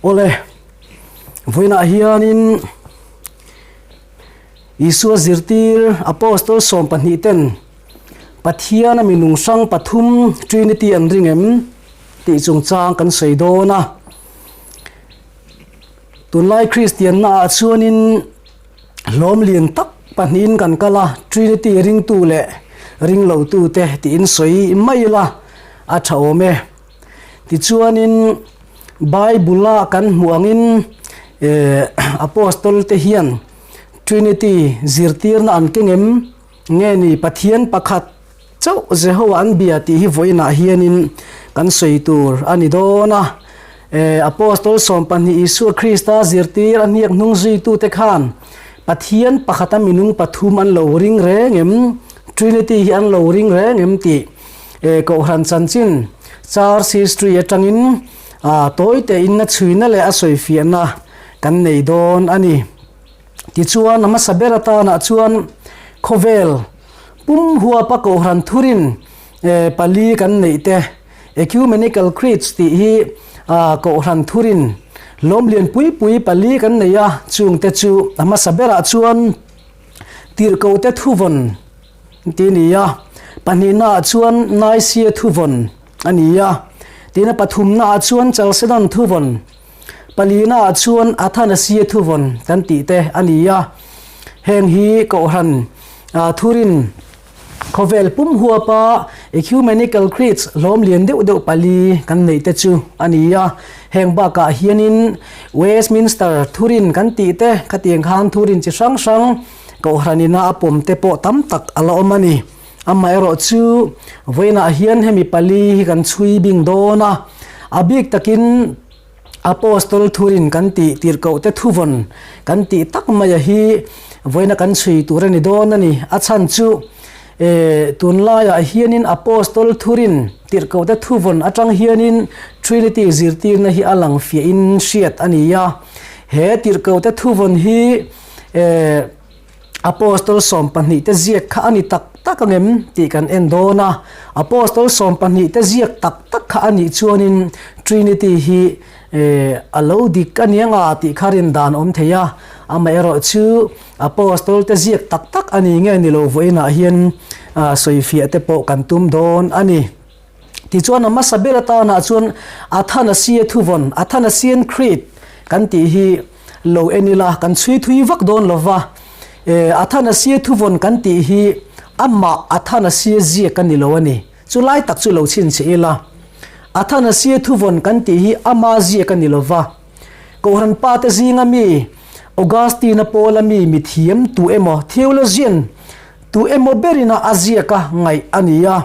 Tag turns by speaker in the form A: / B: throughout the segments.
A: Awle, vawiinah hianin Isua zirtir Apostol 12 ten Pathiana mi nung hrang pathum Trinity an ring em tih chungchang kan sawi dawn a. Tunlai Kristianna ah chuanin hlawm lian tak pahnihin kan kal a, Trinity ringtu leh ringlotute tiin sawi mai ila a tha awm e. Tichuanin Bible-a kan hmuh angin Apostol te hian Trinity zirtirna an keng em? Nge ni Pathian pakhat chauh Jehovah an bia tih hi vawiinah hianin kan sawi tur a ni dawn a. Apostol 12 Isua Krista zirtir a hniak hnung zuitute khan Pathian pakhata minung pathum an lo ring reng em? Trinity hi an lo ring reng em tih Kohhran chanchin Church History atangin tawi tein a chhuina leh a sawifiahna kan nei dawn a ni. Tichuan, a hmasa ber atanah chuan khawvel pum huapa Kohhran thurin pali kan neih te, Ecumenical Creeds tih hi Kohhran thurin lawm lian pui pui pali kan nei a, chungte chu a hmasa berah chuan Tirhkohte thuvawn tih a ni a, pahnihnaah chuan Nicaea thuvawn a ni a, tina pathumnaah chuan Chalcedon thuvawn, palinaah chuan Athanasia thuvawn kan tih te a ni a. Heng hi Kohhran thurin khawvel pum huapa Ecumenical Creeds hlawm lian deuh deuh pali kan neih te chu a ni a. Heng bakah hianin Westminster thurin kan tih te khatiang khan thurin chi hrang hrang Kohhranina a pawm te pawh tam tak a la awm a ni. Amaherawh chu vawiinah hian hemi pali hi kan chhui bing dawn a, a bik takin Apostol thurin kan tih tirhkoh te thuvawn kan tih tak maia hi vawiina kan chhui tur a ni dawn a ni. A chhan chu tunlaiah hianin Apostol thurin tirhkoh te thuvawn atang hianin Trinity zirtirna hi a lang fiahin hriat a ni a. He tirhkoh te thuvawn hi Eh, Apostol 12 te ziak kha a ni tak tak angem tih kan en dawn a. Apostol 12 te ziak tak tak kha a nih chuanin Trinity hi eh, a lo dik a ni anga tih kha rin dan awm thei a. Amaherawh chu Apostol te ziak tak tak a ni nge ni lo vawiinah hian sawifiah te pawh kan tum dawn a ni. Tichuan a hmasa ber atanah chuan Athanasia thuvawn, Athanasian Creed kan tih hi lo en ila kan chhui thui vak dawn lo va. Athanasia thuvawn kan tih hi amah Athanasia ziak a ni lo a ni. Chu lai tak chu lo chhinchhiah ila. Athanasia thuvawn kan tih hi ama ziak a ni lo va. Kohhran pa te zinga mi Augustine-a pawla mi mithiam tu emaw, theologian, Tu emaw berin a a ziak a ngaih a ni a,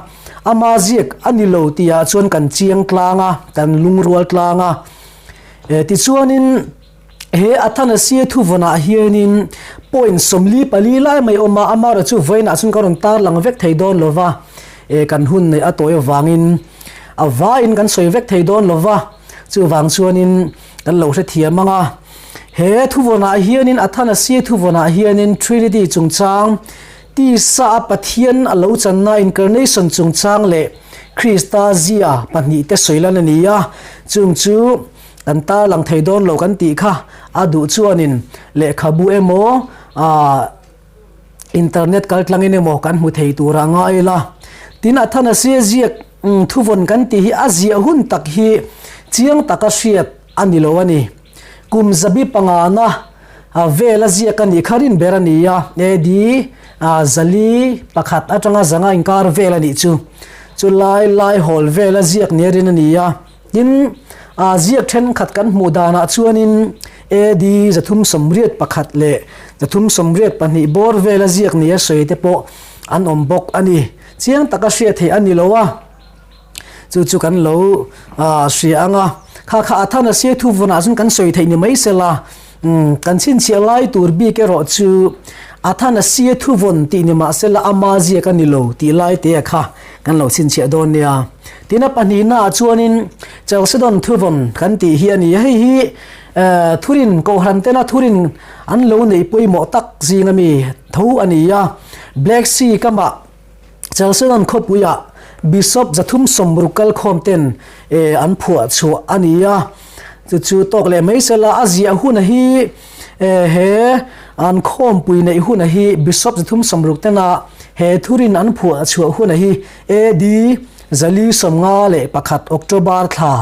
A: ama ziak a ni lo tihah chuan kan chiang tlang a, kan lungrual tlang a. E, tichuanin he Athanasia thuvawnah hianin point 44 lai mai awm a, amaherawh chu vawiinah chuan ka rawn tarlang vek thei dawn lo va, e, kan hun neih a tawi avangin a vaiin kan sawi vek thei dawn lo va, chuvang chuanin kan lo hrethiam ang a. He thuvawnah hianin Athanasia thuvawnah hianin Trinity chungchang, tisa a Pathian a lo channa incarnation chungchang leh Krista zia pahnihte sawi lan a ni a, chung chu kan tarlang thei dawn lo kan tih kha a duh chuanin lehkhabu emaw ah internet kaltlangin emaw kan hmu thei tur a ngai ila. Tin, Athanasia ziak thuvawn kan tih hi a ziah hun tak hi chiang taka hriat a ni lo a ni. Kum zabi pangana vel a ziak a nih kha rin ber a ni a, AD 401 atanga 500 inkar vel a nih chu. Chu lai lai hawl vel a ziak nia rin a ni a. Tin, ziak thenkhat kan hmuh danah chuanin AD 381 leh 382 bawr vela ziak nia sawi te pawh an awm bawk a ni. Chiang taka hriat theih a ni lo a, chu chu kan lo hria ang a. Kha kha Athanasia thuvunah chuan kan sawi theih ni mai sela, kan chhinchhiah lai tur bik erawh chu Athanasia thuvawn tih ni mahsela ama ziak a ni lo tih lai te kha kan lo chhinchhiah dawn nia. Tin a pahnihnaah chuanin Chalcedon thuvawn kan tih hi a ni a, hei hi thurin Kohhran tena thurin an lo neih pawimawh tak zinga mi tho a ni a. Black Sea kamah Chalcedon khawpuiah Bishop 360 kalkhawm ten an phuah chhuah a ni a. Chu chu tawk leh mai sela a ziah huna hi he an khawmpui neih huna hi Bishop 360 tena he thurin an phuah chhuah huna hi AD 451 October thla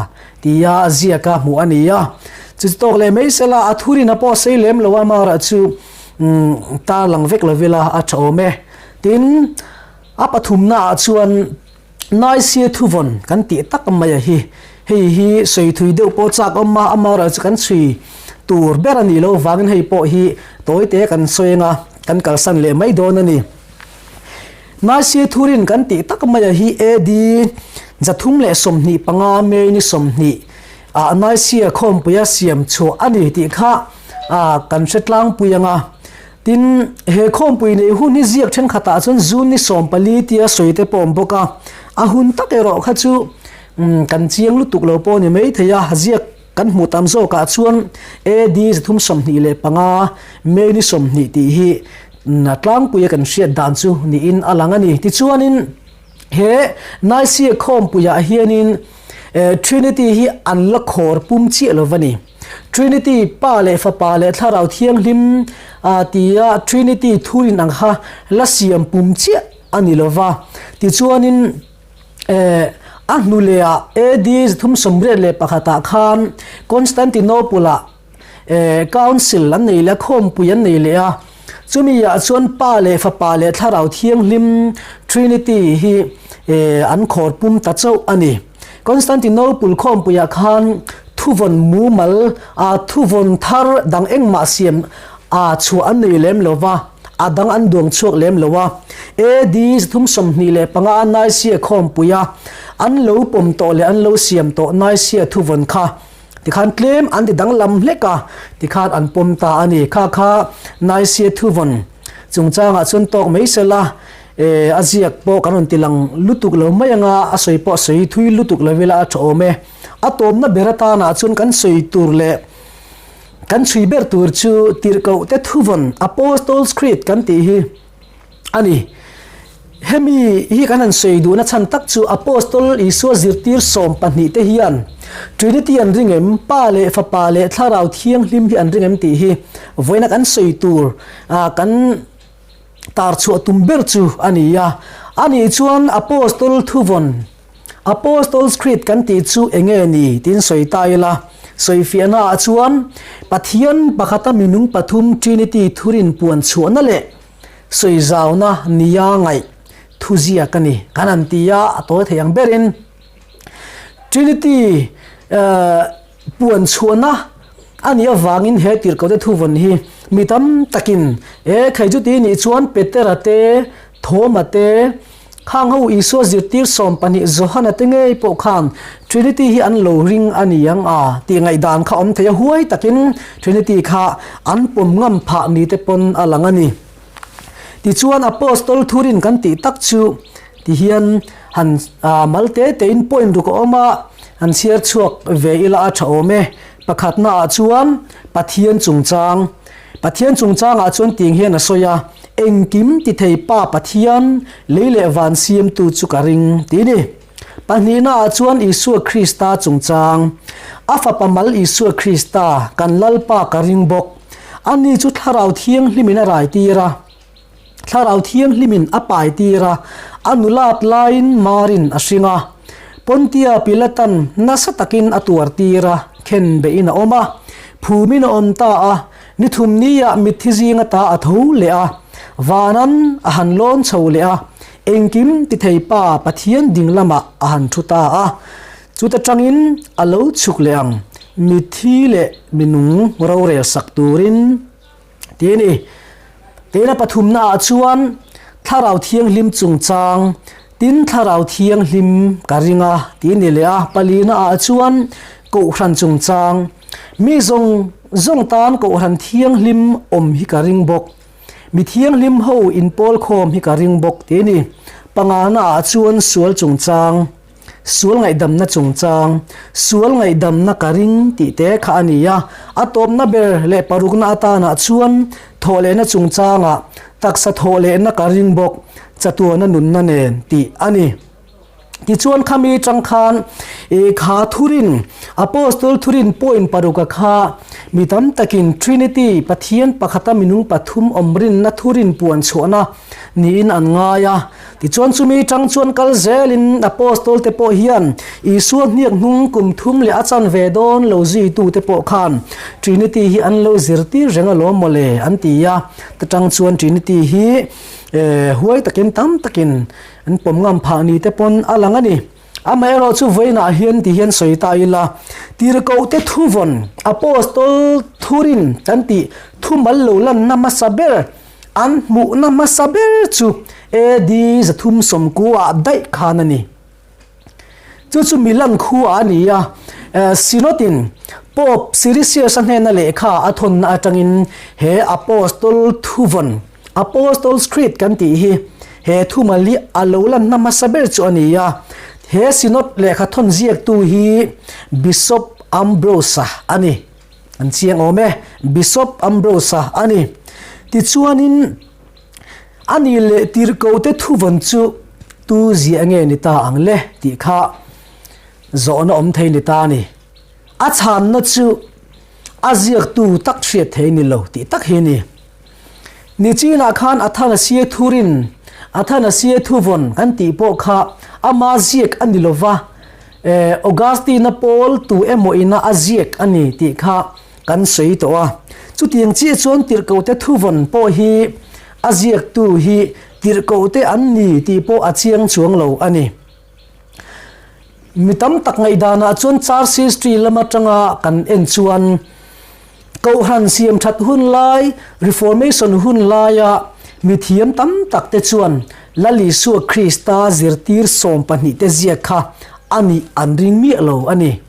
A: tia ziaka hmuh a ni a. Chu chu tawk leh mai sela a thurin a pawh sei lem lo a, amaherawh chu tarlang vek lovila a tha awm e. Tin, a pathumna ah chuan Naisia thuvawn kan tih tak mai a hi. Hei hi sawi thui deuh pawh chak awm a, amaherawhchu kan chhui tur ber a nih loh vangin hei pawh hi tawi te kan sawi anga kan kalsan leh mai dawn a ni. Naisia thurin kan tih tak mai a hi AD 325 May ni 20 ah Naisia khawmpuia siam chhuah a ni tih kha kan hre tlangpui anga. Tin, he khawmpui neih hun hi ziak thenkhatah chuan June ni 14 tia sawi te pawh a awm bawk a, a hun tak erawh kha chu kan chiang lutuk lo pawh a ni maithei a, ziak kan hmuh tam zawkah chuan AD 325 May ni 20 tih hi tlangpuia kan hriat dan chu niin a lang a ni. Tichuanin he Nicaea khawmpuiah hianin Trinity hi an la khawr pum chiah lo va ni. Trinity, Pa leh Fapa leh Thlarau Thianghlim tia Trinity thurin ang kha la siam pum chiah a ni lo va. Tichuanin a hnu lehah AD 381 ah khan Constantinople-ah Council an nei leh a, khawmpui an nei leh a. Chumi ah chuan Pa leh Fapa leh Thlarau Thianghlim, Trinity, hi an khawr pum ta chauh a ni. Constantinople khawmpuiah khan thuvawn mumal a thuvawn thar dang engmah siam a chhuah an nei lem lo va, a dang an duang chhuak lem lo a. AD 325 a Nicaea khawmpuia an lo pawm tawh leh an lo siam tawh Nicaea thuvawn kha tikhan tlem an ti danglam hlek a, tikhan an pawm ta a ni. Kha kha Nicaea thuvawn chungchangah chuan tawk mai sela. E, a ziak pawh kan rawn ti lang lutuk lo mai anga a sawi pawh a sawi thui lutuk lo ila a tha awm e. A tawpna ber atanah chuan kan sawi tur leh kan chhui ber tur chu tirhkoh te thuvawn Apostles Creed kan tih hi a ni. Hemi hi kan han sawi duhna chhan tak chu Apostol Isua zirtir 12 te hian Trinity an ring em, Pa leh Fapa leh Thlarau Thianghlim hi an ring em tih hi vawiina kan sawi tur kan tar chhuah tum ber chu a ni a. A nih chuan Apostol thuvawn, Apostles Creed kan tih chu eng nge ni tiin sawi ta ila, sawifiahna ah chuan Pathian pakhata minung pathum Trinity thurin puan chhuahna leh sawizauna nia ngaih thuziak a ni kan han ti a, a tawi thei ang berin Trinity Puan chhuahna a nih avangin he tirhkohte thuvawn hi mi tam takin e khai chuti nih chuan Petera te, Thoma te, khang ho Isua zirtir 12 Johana te ngei pawh khan Trinity hi an lo ring a ni ang a tih ngaihdan kha awm thei a, huai takin Trinity kha an pawm ngam phah ni te pawn a lang a ni. Tichuan Apostol thurin kan tih tak chu tihian han mal te tein point ruk a awm a, han chhiar chhuak ve ila a tha awm e. Pakhatna ah chuan Pathian chungchang, Pathian chungchangah chuan tiang hian a sawi a, Engkim ti thei Pa Pathian, lei leh van siamtu chu ka ring ti ni. Pahnihna ah chuan Isua Krista chungchang, A Fapa mal Isua Krista, kan Lalpa ka ring bawk. Ani chu Thlarau Thianghlimin a rai tir a, Thlarau Thianghlimin a pai tir a, a nulat laiin Marin a hring a. Pontia Pilatan nasa takin a tuar tir a, khen beihin a awm a, phumin a awm ta a, ni thum niah mitthi zinga ta a tho leh a, vanan a han lawn chho leh a, engkim ti thei Pa Pathian ding lamah a han thu ta a. Chuta tangin a lo chhuk leh ang, mitthi leh minung rorel sak turin ti a ni. Tena pathumna ah chuan Thlarau Thianghlim chungchang, tin Thlarau Thianghlim ka ring a ti a ni leh a. Palina ah chuan Kohhran chungchang, mi zawng zawng tan Kohhran Thianghlim awm hi ka ring bawk. Mi thianghlim ho inpawl khawm hi ka ring bawk ti a ni. Pangana ah chuan sual chungchang, sual ngaihdamna chungchang, sual ngaihdamna ka ring tih te kha a ni a. A tawpna ber leh parukna atanah chuan thawhlehna chungchangah taksa thawhlehna ka ring bawk, chatuana nunna nen tih a ni. Tichuan khami tang khan i kha thurin, Apostol thurin point paruka kha mi tam takin Trinity, Pathian pakhata minung pathum awm rinna thurin puan chhuahna niin an ngai a. Tichuan chumi tang chuan kal zelin Apostol te pawh hian Isua hniak hnung kum thum leh a chan ve dawn lo zuitu te pawh khan Trinity hi an lo zirtir reng alawm mawle an ti a. Ta tang chuan Trinity hi huai takin tam takin An pawm ngam phah ni te pawn a lang a ni. Amaherawh chu vawiinah hian ti hian sawi ta ila, Tirhkohte thuvawn, Apostol thurin kan tih thumal lo lanna hmasa ber, an hmuhna hmasa ber chu AD 390 ah daih khan a ni. Chu chu Milan khua a ni a, Synod-in Pope Siricius-a hnena lehkha a thawnna atangin he Apostol thuvawn, Apostles Creed kan tih hi he thumal hi a lo lanna hmasa ber chu a ni a, he Synod lehkha thawn ziaktu hi Bishop Ambrose-a a ni. An chiang awm e, Bishop Ambrose-a a ni. Tichuanin a ni leh tirhkohte thuvawn chu tu ziah nge ni ta ang le tih kha zawhna awm thei ni ta a ni. A chhanna chu a ziaktu tak hriat thei ni lo tih tak hi a ni. Nichinah khan Athanasia thurin, Athanasia thuvawn kan tih pawh kha ama ziak a ni lo va, Augustine-a pawl tu emaw ina a ziak a ni tih kha kan sawi tawh a. Chutiang chiah chuan tirhkohte thuvawn pawh hi a ziaktu hi tirhkohte an ni tih pawh a chiang chuang lo a ni. Mi tam tak ngaihdanah chuan Church history lam atanga kan en chuan Kohhran siam that hun lai, Reformation hun laia mi thiam tam tak te chuan Lal Isua Krista zirtir 12 te ziak kha a nih an ring miah lo a ni.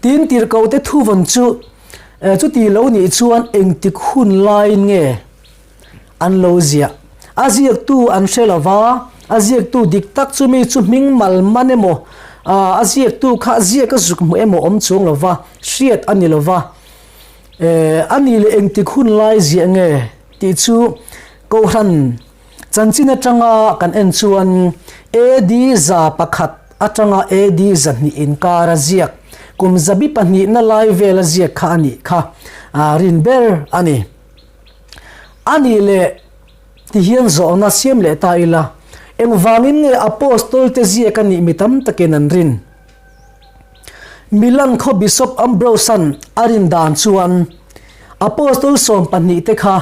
A: Tin, tirhkohte thuvawn chu chuti lo nih chuan engtik hun laiin nge an lo ziah? A ziaktu an hre lo va, a ziaktu dik tak chu mi chu hming mal man emaw, a ziaktu kha ziak a zuk hmu emaw awm chuang lo va, hriat a ni lo va. A nih leh engtik hun lai ziah nge tih chu Kohhran chanchin atanga kan en chuan AD 100 atanga AD 200 inkara ziak, kum zabi pahnihna lai vela ziak kha a nih kha rin ber a ni. A nih leh ti hian zawhna siam leh ta ila, engvangin nge Apostol te ziak a nih mi tam takin an rin? Milan khaw Bishop Ambrose-a'n a rin dan chuan Apostol 12 te kha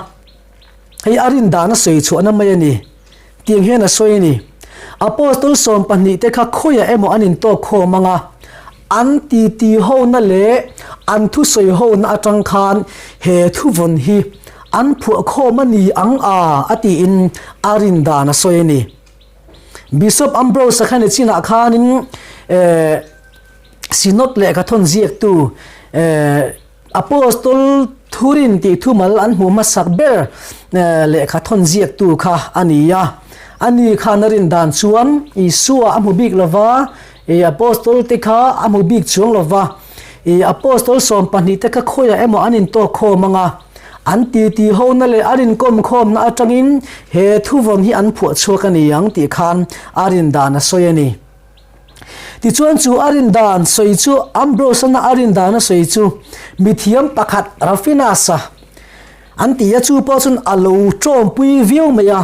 A: hei a rin dan a sawi chhuahna mai a ni. Tiang hian a sawi a ni, Apostol 12 te kha khawiah emaw an intawk khawm ang a, an titi hona leh an thusawi hona atang khan he thuvawn hi an phuah khawm a ni ang a, a tiin a rin dan a sawi a ni. Bishop Ambrose-a khan i chinah khanin Synod lehkha thawn ziaktu Apostol Thurin tih thumal an hmuh hmasak ber lehkha thawn ziaktu kha a ni a. Ani khan a rin dan chuan Isua a hmu bik lo va, Apostol te kha a hmu bik chuang lo va, Apostol 12 te kha khawiah emaw an intawk khawm ang a, an titi hona leh an inkawm khawmna atangin he thuvawn hi an phuah chhuak a ni ang tih khan a rin dan a sawi a ni. Tichuan chu a rin dan sawi chu Ambrose-ana a rin dan a sawi chu mithiam pakhat Rafinus-a an ti a, chu pawh chuan a lo tawmpui viau mai a.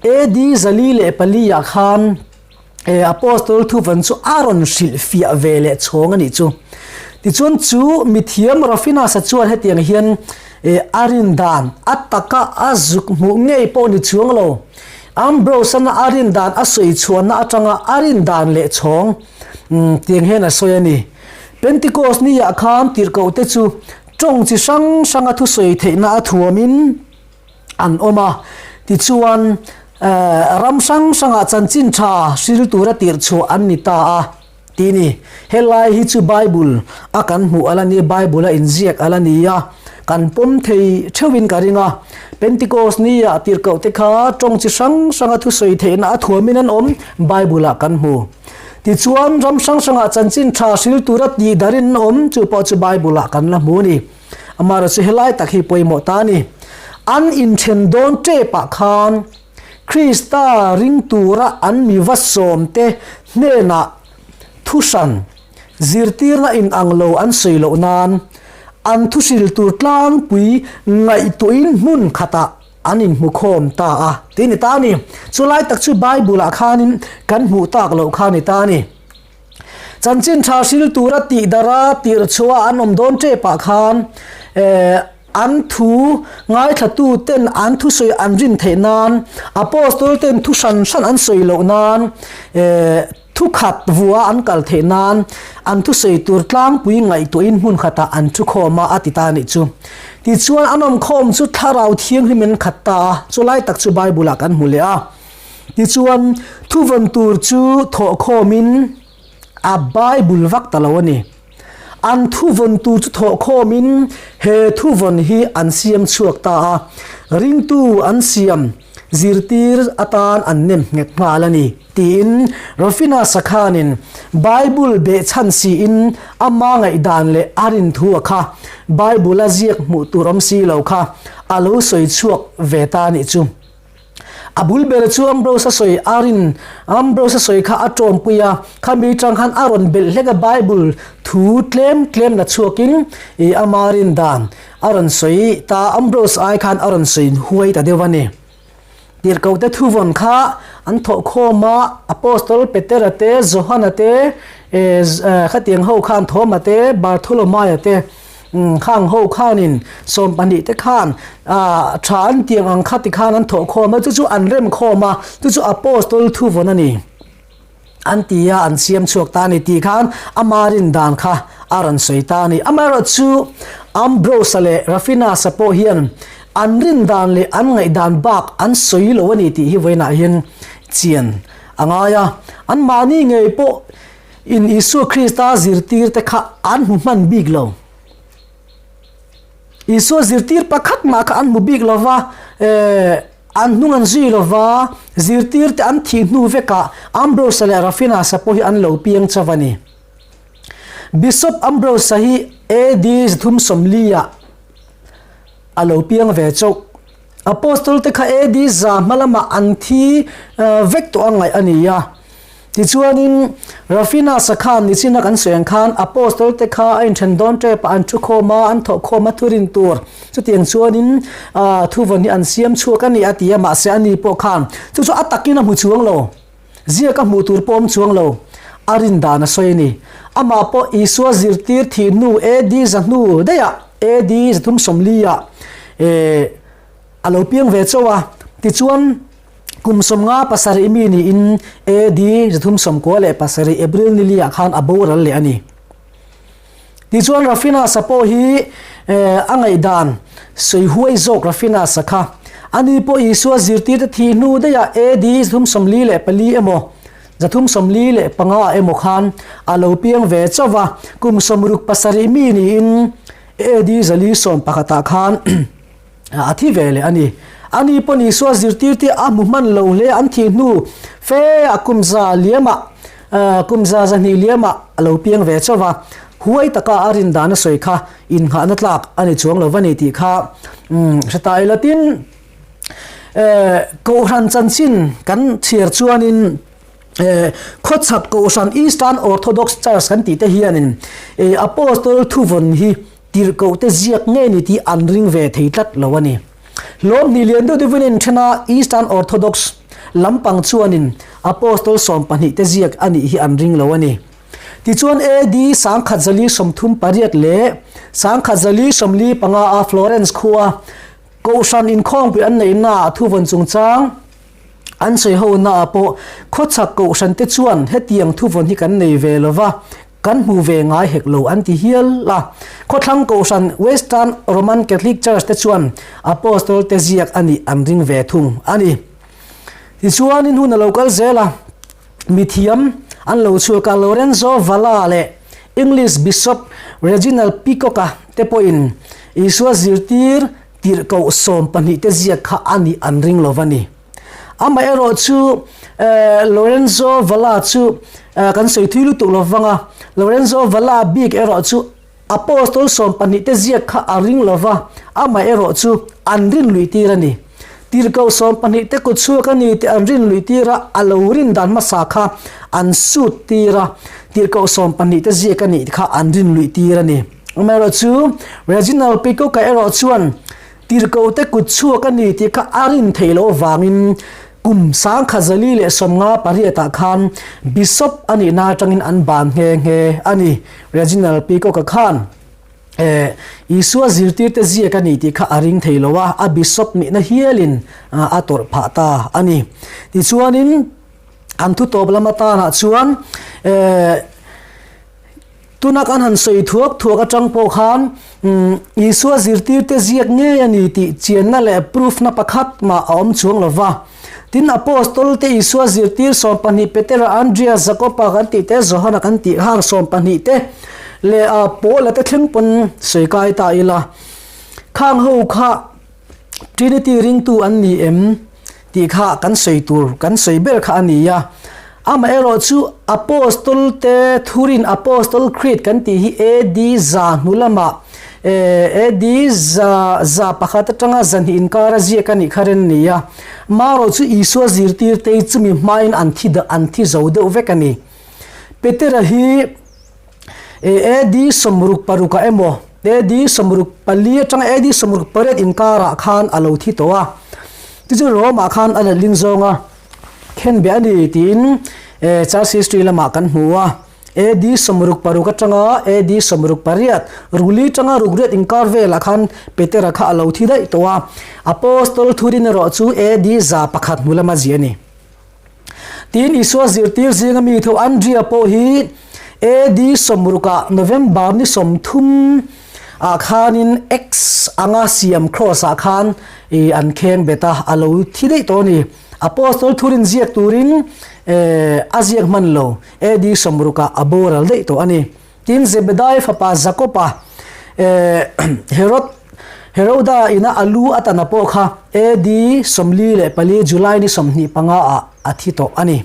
A: AD 404 ah khan Apostol thuvawn chu a rawn hrilh fiah ve leh chhawng a nih chu. Tichuan chu mithiam Rafinus-a chuan hetiang hian a rin dan a taka a zuk hmuh ngei pawh ni chuang lo. Ambrose-ana a rin dan a sawi chhuahna atanga a rin dan leh chhawng tiang hian a sawi a ni. Pentecost ni-ah khan tirhkohte chu tawng chi hrang hranga thusawi theihna a thuamin an awm a. Tichuan, ram hrang hrangah chanchin tha hril tura tirh chhuah an ni ta a ti ni. Helai hi chu Bible a kan hmuh a la ni, Bible a inziak a la ni a, kan pawm thei theuhin ka ring a. Pentecost nia tirhkohte kha tawng chi hrang hranga thusawi theihna a thuamin an awm, Bible ah kan hmu. Tichuan, ram hrang hrangah chanchin tha hril tura tih darin an awm, chu pawh chu Bible ah kan la hmu a ni. Amaherawhchu helai tak hi pawimawh ta a ni. An inthen dawn tepah khan. Krista ring tura an mi va sawmte hnenah thu hran zirtirna inang lo an sawi loh nan an thuhril tur tlangpui ngaihtuahin hmun khatah an inhmu khawm ta a tih a ni ta a ni. Chulai tak chu Bible-ah khanin kan hmuh tak loh kha a ni ta a ni. Chanchin tha hril tura tih dara tirh chhuah an awm dawn tepah khan an thu ngaithlatu ten an thusawi an rin theih nan Apostol ten thu hran hran an sawi loh nan thu khat vua an kal theih nan an thusawi tur tlangpui ngaihtuahin hmun khatah an thu khawm a a ti ta a nih chu. Tichuan an awm khawm chu thlarau thianghlim in khat ta a, chulai tak chu Bible ah kan hmu leh a. Tichuan, thuvawn tur chu thawhkhawmin a Bible vak ta lo a ni. An thuvawn tur chu thawhkhawmin he thuvawn hi an siam chhuak ta a, ringtu an siam zirtir atan an nem nghet nghal a ni, tiin Rafina Sakhanin Bible behchhan siin ama ngaihdan leh a rinthu a kha Bible-a ziak hmuh tur awm si lo kha a lo sawi chhuak ve ta a nih chu. A bul ber chu Ambrose a sawi a rin Ambrose a sawi kha a tawmpui a, khami tang khan a rawn belh hlek a Bible thu tlem tlem la chhuakin ih ama rin dan a rawn sawi ta Ambrose ai khan a rawn sawi huai ta deuh a ni. Tirhkoh te thuvawn kha an thawh khawm a, Apostol Petera te, Johana te, eh khatiang ho khan Thoma te, Bartholomaia te, Khang ho khanin 12 te khan tha an tiang ang kha ti khan an thawh khawm a, chu chu an rem khawm a, chu chu Apostol thu vawn a ni. An ti a, an siam chhuak ta a ni tih khan ama rin dan kha a rawn sawi ta a ni. Amaherawh chu Ambrose-a leh Rafinus-a pawh hian an rin dan leh an ngaihdan bak an sawi lo a ni tih hi vawiinah hian chian a ngai a. Anmahni ngei pawh In Isua Krista zirtir te kha an hmu hman bik lo. Isua zirtir pakhat mah kha an hmu bik lo va, eh, an hnung an zui lo va, zirtir te an thih hnu vekah Ambrose-a leh Rafinus-a pawh hi an lo piang chauh a ni. Bishop Ambrose-a hi AD 340-ah a lo piang ve chauh. Apostol te kha AD za hma lamah an thi vek tawh a ngaih a ni a. Tichuanin, Rafinasa khan nichina kan sawi ang khan Apostol te kha a inthen dawn tep a, an thu khawm a, an thawh khawm a thurin tur. Chutiang chuanin thuvawn hi an siam chhuak a ni a ti a, mahse ani pawh khan chu chu a takin a hmu chuang lo. Ziak a hmuh tur pawh awm chuang lo. A rin dan a sawi a ni. Amah pawh Isua zirtir thih hnu AD zahnu daihah AD 340-ah a lo piang ve chauh a. Tichuan, kum 57 mi niin AD 397 April ni liah khan a boral leh a ni. Tichuan Rafinasa pawh hi a ngaihdan sawi huai zawk Rafinasa kha. Ani pawh Isua zirtirte thih hnu daihah AD 344 emaw 345 ah emaw khan a lo piang ve chauh va, kum 67 mi niin AD 411 ah khan a thi ve leh a ni. Ani pawh Isua zirtirte a hmu hman lo hle an thih hnu fe a kum za liamah kum za zahnih liamah a lo piang ve chauh va, huai taka a rin dan a sawi kha innghahna tlak a ni chuang lo va ni tih kha hre ta ila. Tin, Kohhran chanchin kan chhiar chuanin Khawchhak Kohhran Eastern Orthodox Church kan tih te hianin Apostol thuvawn hi Tirhkoh te ziak ngei ni tih an ring ve thei tlat lo a ni. Hlawm hnih lian deuh deuhin in then a, Eastern Orthodox lampang chuanin Apostol 12 te ziak a nih hi an ring lo a ni. Tichuan AD 1438 leh 1445 a Florence khua Kohhran inkhawngpui an neihnaah thuvawn chungchang an sawi honaah pawh khawchhak Kohhran te chuan hetiang thuvawn hi kan nei ve lo va, Kan hmu ve ngai hek lo an ti hial a. Khawthlang Kohhran Western Roman Catholic Church te chuan Apostol te ziak a nih an ring ve thung a ni. Tichuanin hun a lo kal zel a, mithiam an lo chhuak a, Lorenzo Valla leh English Bishop Reginald Peacock-a te pawhin Isua zirtir tirhkoh 12 te ziak kha a nih an ring lo va ni. Amaherawh chu Lorenzo Valla chu kan sawi thui lutuk lo vang a, Lorenzo Valla bik erawh chu Apostol 12 te ziak kha a ring lo va, amaherawh chu an rin luih tir a ni. Tirhkoh 12 te kut chhuak a ni tih an rin luih tir a, a lo rin dan hmasa kha an sut tir a, tirhkoh 12 te ziak a nih kha an rin luih tir a ni. Amaherawhchu, Reginald Peacock-a erawh chuan tirhkoh te kut chhuak a ni tih kha a rin theih loh avangin kum 1958 ah khan Bishop a nihna atangin an ban nghe nghe a ni. Reginald Peacock-a khan. Eh, Isua zirtirte ziak a ni tih kha a ring thei lo a, a bishop nihna hialin a tawrh phah ta a ni. Tichuanin, an thu tawp lam atanah chuan, eh, tuna kan han sawi thuak thuak atang pawh khan, Isua zirtirte ziak ngei a ni tih chianna leh proof-na pakhat mah a awm chuang lo va. Tin, Apostol-te Isua zirtir 12, Petera, Andria, Jakoba kan tih te, Johana kan tih hang 12 te leh a Paula te thleng pawn sawi kai ta ila. Khang ho kha Trinity ringtu an ni em tih kha kan sawi tur, kan sawi ber kha a ni a. Amaherawhchu Apostol-te thurin Apostol Creed kan tih hi AD 100 hnu lamah AD 101 atanga 200 inkara ziak a nih kha ren a ni a. Marawhchu Isua zirtirte hi chumi hmain an thi an thi zo deuh vek a ni. Petera hi AD 66 ah emaw AD 64 atanga AD 68 inkarah khan a lo thi tawh a. Tichuan Rome-ah khan a letling zawng a. Khenbeh a ni tiin Church history lamah kan hmu a, AD 66 atanga AD 68, ruli atanga rukriat inkar velah khan Petera kha a lo thi daih tawh a, Apostol thurin erawh chu AD 101 hnu lama ziah a ni. Tin, Isua zirtir zinga mi tho Andria pawh hi AD 60 ah November ni 30 ah khanin X anga siam cross ah khan an kheng bet a, a lo thi daih tawh a ni. Apostol thurin ziak turin a ziak hman lo, AD 60 ah a boral daih tawh a ni. Tin, Zebedai fapa Jakoba Herod Heroda ina a lu a tana pawh kha AD 44 July ni 25 ah a thi tawh a ni.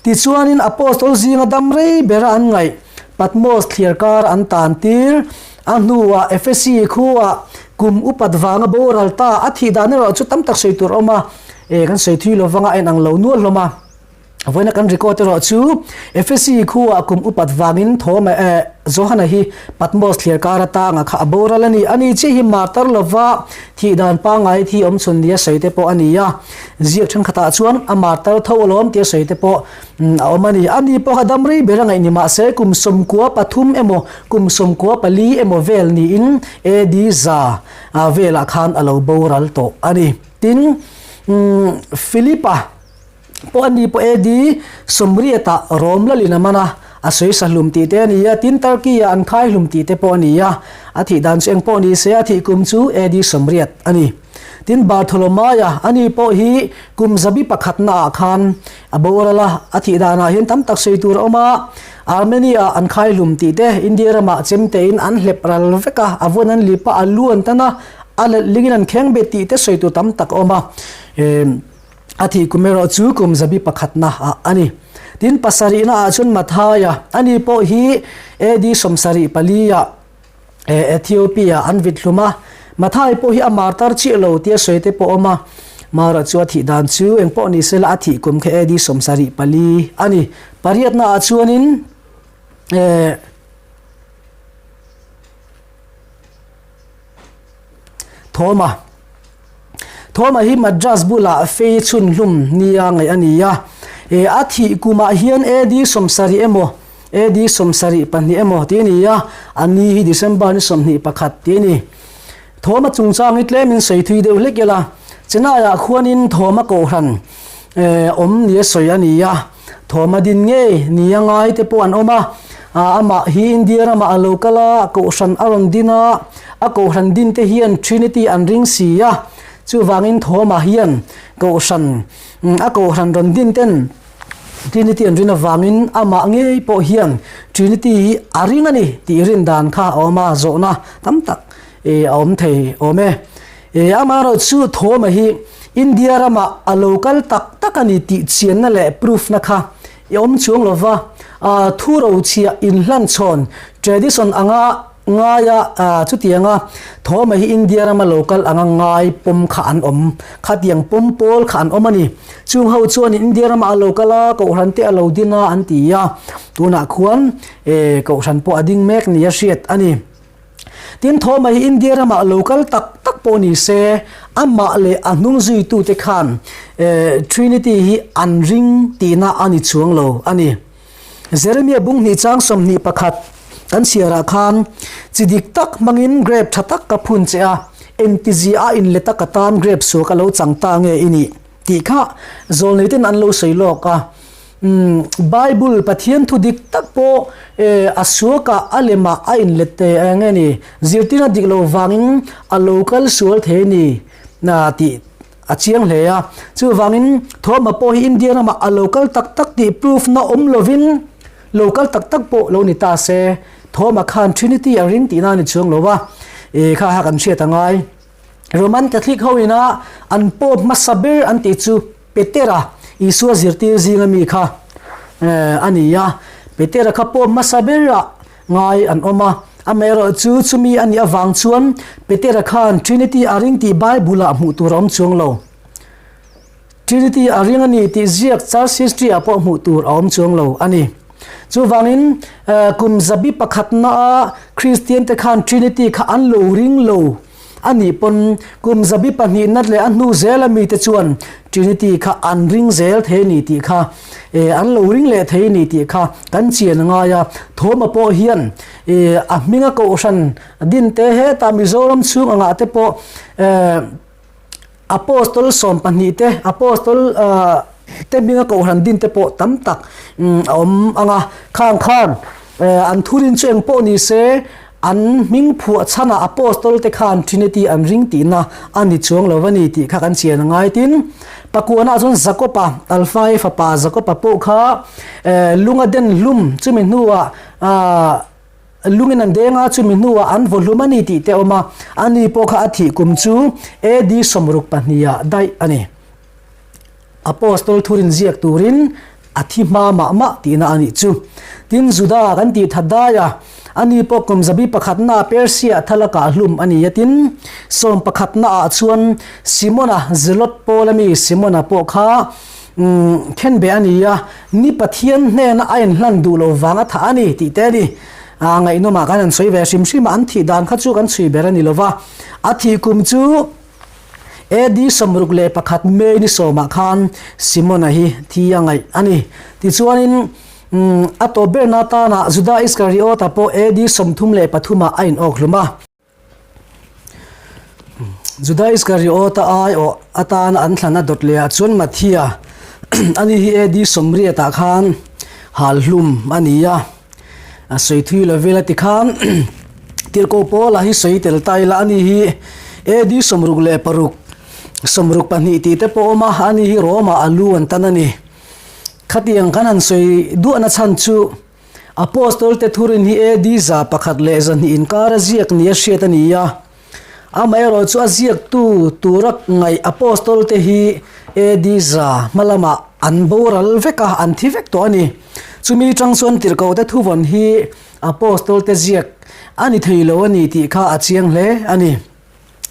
A: Tichuanin Apostol zinga dam rei bera an ngaih Patmos thliarkar an tan tir. A hnuah Ephesi khuaa kum upat vanga boral ta a thih dan erawh chu tam tak sawi tur a awm a, e kan sawi thui lo vanga a inang lo nual hlawm a. Vawiina kan record erawh chu Ephesi khuaa kum upat vangin Thoma eh Johana hi Patmos thliarkar atanga kha a boral a ni. Ani chiah hi martar lova thih dan pangngai thi awm chhun nia sawi te pawh a ni a. Ziak thenkhatah chuan a martar tho alawm tia sawi te pawh a awm a ni. Ani pawh kha dam rei ber a ngaih ni mahse kum 93 emaw kum 94 emaw vel niin AD 100 velah khan a lo boral tawh a ni. Tin, Philip-a pawh ani pawh AD 80 ah Rom lalin a man a, a sawi sa hlum tih te a ni a, tin Turkey ah an khai hlum tih te pawh a ni a, a thih dan chu eng pawh ni se a thih kum chu AD 80 a ni. Tin Bartholomaia ani pawh hi kum zabi pakhatna ah khan a boral a, a thih danah hian tam tak sawi tur a awm a, Armenia ah an khai hlum tih te, India ramah chemte in an hlep ral vek a, a vawn an lip a, a lu an tan a, a letling in an kheng bet tih te sawi tur tam tak a awm a. A thih kum erawh chu kum zabi pakhatna ah a ni. Tin, pasarihna ah chuan Mathaia, ani pawh hi AD 74 ah Ethiopia an vit hlum a. Mathai pawh hi a martar chiah lo tia sawi te pawh a awm a. Mara chu a thih dan chu eng pawh ni sela a thih kum kha AD 74 a ni. Pariatna ah chuanin Thawma. Thawma hi Madras bulah fei chhun hlum nia ngaih a ni a. E, a thih kumah hian AD 70 emaw, AD 72 emaw tih a ni a, a ni hi December ni 21 tih a ni. Thawma chungchang hi tlemin sawi thui deuh hlek ila, Chennai-ah khuanin Thawma kohhran e, awm nia sawi a ni a. Thawma din ngei nia ngai te pawh an awm a, amah hi India ramah a lo kal a, kohhran a rawn din a, a kohhran din te hian Trinity an ring si a, chuvangin Thawma hian kohhran a kohhran rawn din ten Trinity an rin avangin amah ngei pawh hian Trinity hi a ring a ni tih rin dan kha a awm a, zawhna tam tak a awm thei awm e. Amaherawhchu Thawma hi India ramah a lo kal tak tak a ni tih chianna leh proof-na kha i awm chuang lo va, thu rochhiah inhlanchhawn, tradition, anga. Ngaia chutianga Thawma hi India rama lo kal anga ngai pawm kha an awm. Khatiang pawm pawl kha an awm a ni. Chung ho chuan India rama a lo kal a, Kohhran te a lo din a an ti a. Tunah khuan Kohhran pawh a ding mek nia hriat a ni. Tin, Thawma hi India rama lo kal tak tak pawh ni se, amah leh a hnung zuitute khan Trinity hi an ring tihna a ni chuang lo a ni. Jeremia bung hnih chang 21 kan chhiarah khan, Chi dik tak hmangin grape tha tak ka phun che a, engtizi a inlet a ka tan grape suak a lo chang ta nge i nih? tih kha zawlneiten an lo sawi lawk a. Umm, Bible Pathian thu dik tak pawh a suakah a lemah a inlet nge ni, zirtirna dik lo vangin a lo kal sual thei a ni tih A chiang hle a, chuvangin Thawma pawh hi India ramah a lo kal tak tak tih proof na awm lovin lo kal tak tak pawh lo ni ta se, Thawma khan Trinity a ring tihna a ni chuang lo a, e kha kha kan hriat a ngai. Roman Catholic ho ina an Pope hmasa ber an tih chu Petera, Isua zirtir zinga mi kha a ni a, Petera kha Pope hmasa berah Ngai an awm a, amaherawh chu chumi a nih avang chuan Petera khan Trinity a ring tih Bible-ah hmuh tur a awm chuang lo. Trinity a ring a ni tih ziak Church History-ah pawh hmuh tur a awm chuang lo a ni. Chuvangin, kum zabi pakhatnaa Kristiante khan Trinity kha an lo ring lo. A nih pawn kum zabi pahnihna leh a hnu zela mite chuan Trinity kha an ring zel thei a ni tih kha, eh, an lo ring leh thei a ni tih kha kan chian a ngai a. Thawma pawh hian, eh, a hminga kohhran din te hetah Mizoram chhung angah te pawh, eh, Apostol 12 te, Apostol, eh, te hminga kohhran din te pawh tam tak, umm, a awm ang a. Khang khan, eh, an thurin chu eng pawh ni se, An hming phuah chhanah Apostol te khan Trinity an ring tihna a ni chuang lo a ni tih kha kan chian a ngai. Tin, pakuanah chuan Jakopa, Alfai fapa Jakopa pawh kha lunga den hlum chumi hnuah lungin an deng a, chumi hnuah an vaw hlum a ni tih te a awm a. Ani pawh kha a thih kum chu AD 62 ah daih a ni. Apostol thurin ziak turin a thi hma mah mah tihna a nih chu. Tin, Juda kan tih that dai a, ani pawh kum zabi pakhatnaah Persia thal a kah hlum a ni a. Tin, sawm pakhatnaah chuan Simona, Zelot pawl ami Simona pawh kha khenbeh a ni a, ni Pathian hnena a inhlan duh lo vang a thah a ni tih te a ni. Ngaihnawmah kan han sawi ve hrim hrim a, an thih dan kha chu kan chhui ber a ni lo va, a thih kum chu, AD 61 May ni sawmah khan Simona hi thi a ngaih a ni. Tichuanin, a tawp berna atana Juda Iskariota pawh AD 33 ah a inawk hlum a. Juda Iskariota aiawh atana an thlan a dawt leh ah chuan Matthia ani hi AD 80 ah khan hal hlum a ni a. A sawi thui lo vel a ti khan Tirhkoh Paula hi sawi tel ta ila ani hi AD 66 62 tih te pawh awm a, ani hi Rome ah a lu an tan a ni. Khatiang kan han sawi duahna chhan chu Apostol te thurin hi AD 102 inkar a ziak nia hriat a ni a. Amaherawh chu a ziaktu tura ngaih Apostol te hi AD 100 hma lamah an boral vek a, an thi vek tawh a ni. Chumi tang chuan tirhkohte thuvawn hi Apostol te ziak a ni thei lo a ni tih kha a chiang hle a ni.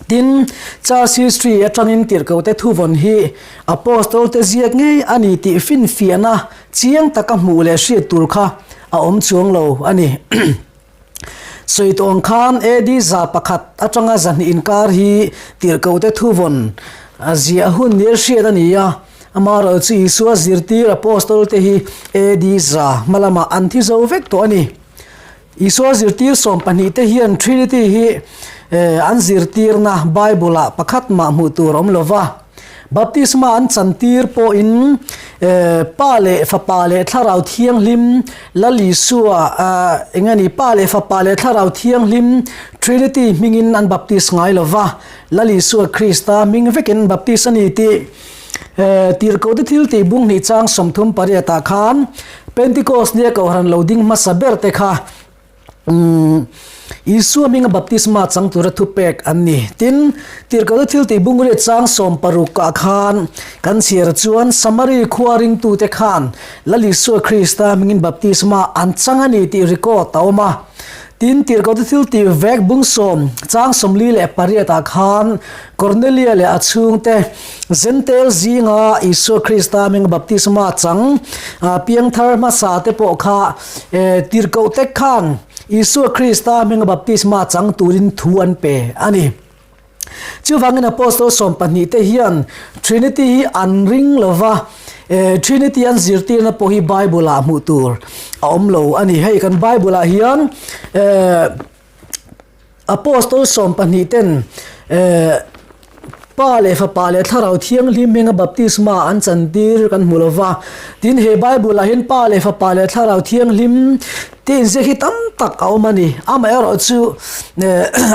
A: Tin, Church History atangin tirhkohte thuvawn hi Apostol te ziak ngei a ni tih finfiahna chiang taka hmuh leh hriat tur kha a awm chuang lo a ni. Sawi tawh ang khan AD 100 atanga 200 inkar hi tirhkohte thuvawn ziah hun nia hriat a ni a, amaherawh chu Isua zirtir Apostol te hi AD 100 hma lamah an thi zo vek tawh a ni. Isua zirtir 12 te hian Trinity hi an zirtirna Bible ah pakhat mah hmuh tur a awm lova. Baptisma an chantir pawhin Pa leh Fapa leh Thlarau Thianghlim, Lal Isua, eng a ni, Pa leh Fapa leh Thlarau Thianghlim, Trinity, hmingin an baptis ngai lo va, Lal Isua Krista hming vekin an baptis a ni tih Tirhkohte Thiltih bung hnih chang 38 ah khan Pentecost nia Kohhran lo ding hmasa ber te kha Umm, Isua hminga baptisma chang tura thupek an ni. Tin, Tirhkohna thiltih bungriat chang 60 ah khan kan chhiar chuan Samari khua ringtute khan Lal Isua Krista hmingin baptisma an chang a ni tih record a awm a. Tin, Tirhkohte thil tih vek bung sawm chang 48 ah khan Kornelia leh a chhungte Zentail zinga Isua Krista hminga baptisma chang piangthar hmasa te pawh kha Tirhkohte khan Isua Krista hminga baptisma chang turin thu an pe a ni. Chuvangin Apostol 12 te hian Trinity hi an ring lo va, Trinity an zirtirna pawh hi Bible ah hmuh tur a awm lo a ni. Hei kan Bible ah hian Apostol 12 ten Pa leh Fapa leh Thlarau Thianghlim hminga baptisma an chantir kan hmu lo va. Tin, he Bible ah hian Pa leh Fapa leh Thlarau Thianghlim te inziak hi tam tak a awm a ni. Amaherawhchu,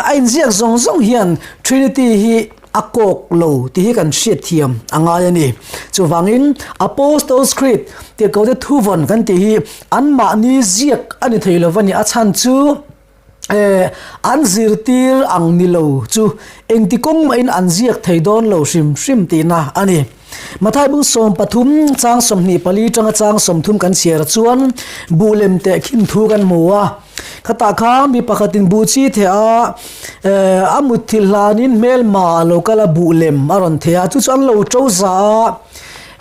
A: a inziak zawng zawng hian Trinity hi a kawk lo tih hi kan hriatthiam a ngai a ni. Chuvangin, Apostles Creed tirhkohte thuvawn kan tih hi anmahni ziak a ni thei lo va ni. A chhan chu an zirtir ang ni lo chu engti kawng mahin an ziak thei dawn lo hrim hrim tihna a ni. Mathai bung 13 chang 24 tanga chang 30 kan chhiar chuan buh lem teh khin thu kan hmu a. Khatah khan mi pakhatin buh chi theh a, a mutthilh hlanin hmelma a lo kal a, buh lem a rawn theh a, chu chu an lo to za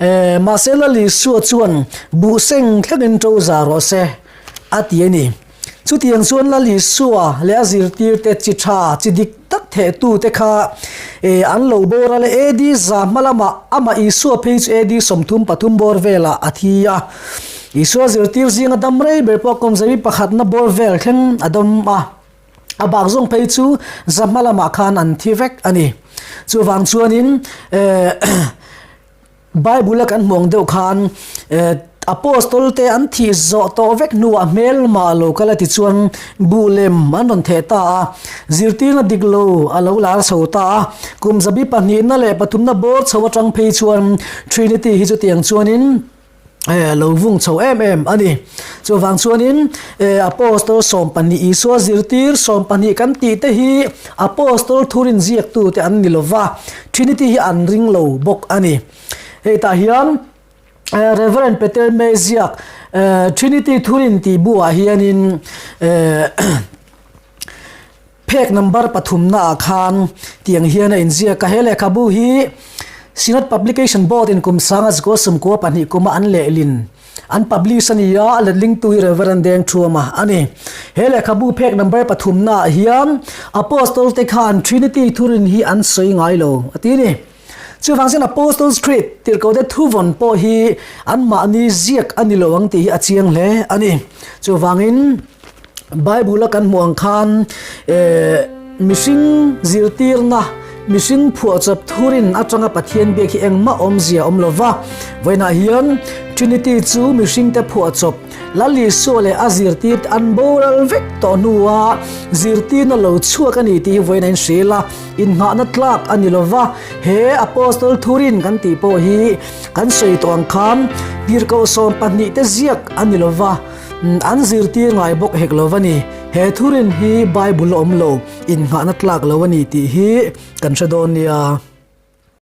A: a, mahse Lal Isua chuan buh seng thlengin to za rawh se a ti a ni. Chutiang chuan Lal Isua leh a zirtirte chi tha, chi dik tak thehtute kha an lo boral a, AD za hma lamah amah Isua phei chu AD 33 bawr velah a thi a. Isua zirtir zinga dam rei ber pawh kum zabi pakhatna bawr vel thleng a dawm a, a bak zawng phei chu za hma lamah khan an thi vek a ni. Chuvang chuanin Bible a kan hmuh ang deuh khan Apostol te an thih zawh tawh vek hnuah hmelmah lo kal a ti chuan buh lem an rawn theh ta a, zirtirna dik lo a lo lar chho ta a. Kum zabi pahnihna leh pathumna bawr chho atang phei chuan Trinity hi chutiang chuanin lo vung chho em em a ni. Chuvang chuanin Apostol 12 Isua zirtir 12 kan tih te hi Apostol thurin ziaktu te an ni lova, Trinity hi an ring lo bawk a ni. Hei tah hian Reverend Peter May ziak Trinity thurin tih buah hianin Phek number pathumna ah khan tiang hian a inziak a, he lehkhabu hi Synod Publication Board in kum sanga zikua sumkua pahnih kuma an lehlin an publish a ni a, a letlingtu hi Reverend Deng Thuama a ni. He lehkhabu phek number pathumna ah hian Apostol te khan Trinity thurin hi an sawi ngai lo a ti a ni. Chuvang chuan Apostles Creed tirhkohte thuvawn pawh hi anmahni ziak a ni lo ang tih hi a chiang hle a ni. Chuvangin. Bible a kan hmuh ang khan mihring zirtirna, mihring phuahchawp thurin atanga Pathian biak hi engmah awmzia awm lo va. Vawiinah hian Trinity chu mihringte phuahchawp Lal Isua leh a zirtirte an boral vek tawh hnua zirtirna lo chhuak a ni tih hi vawiinah in hria ila, innghahna tlak a ni lo va. He Apostle thurin kan tih pawh hi kan sawi tawh ang khan tirhkoh 12 te ziak a ni lo va. An zirtir ngai bawk hek lo va ni. He thurin hi Bible a awm lo, innghahna tlak lo a ni tih hi kan hre dawn nia.